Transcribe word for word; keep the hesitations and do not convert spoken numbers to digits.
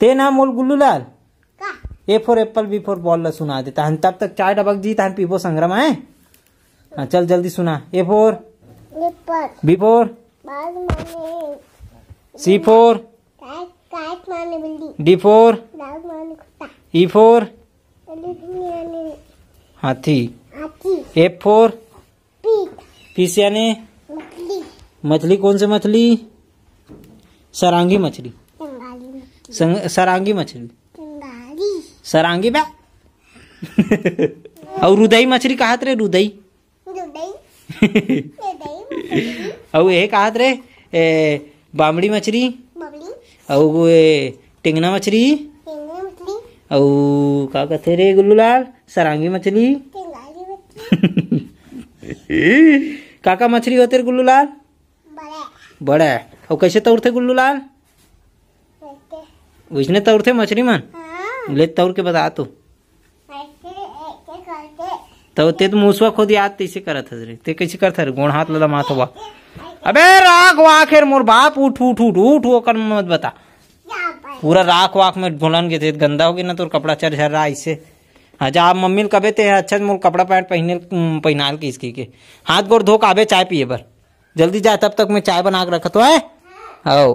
ए ना मोल गुल्लू लाल, A for apple, B for ball ला सुना दे, तहन तब तक चाय डबक जी, तहन पीबो संग्राम, है? हाँ, चल जल्दी सुना। A for? Apple. B for? Ball माने C for? Cat, cat माने बिल्ली. D for? Dog माने कुत्ता. E for? Elephant माने हाथी. हाथी. F for? Pig. Fish यानी? मछली. मछली कौन से मछली? सरांगी मछली. चंगाली मछली. संग-, सरांगी मछली. चंगाली. सरांगी बा. अउ रुदई मछली कहत रे, रुदई. रुदई. रुदई मछली. अउ ये कहत रे, ए, बामड़ी मछली. बामड़ी. अउ ये टेंगना मछली. टेंगना मछली. अउ का कथे रे गुल्लू लाल? सरांगी मछली. चंगाली मछली. का का मछली होथे रे गुल्लू लाल? बड़े. बड़े. अउ कैसे तौरथे गुल्लू लाल? ऐसे. वैसने तौरथे मछली मन? हाँ. ले तौर के बता तो. ऐसे, ऐसे करके. तो ते तो मुसवा खोद याद तैसे करत हस रे. ते कैसे करत हस रे? गोड़ हाथ ला लमात हवा. अबे राख वाख हेर मोर बाप, उठ, उठ, उठ, उठ, ओकर मत बता. पूरा राख वाख में घोलन के ते गंदा हो गे ना तोर कपड़ा चर झर रहा ऐसे. हाँ, जा आप मम्मी ल कबे ते अच्छा मोर कपड़ा पैंट पहिने, पहिनाल के इसकी के. हाथ गोड़ धो के आबे चाय पिए बर. जल्दी जा, तब तक मैं चाय बना के रखत हूँ, है? आओ.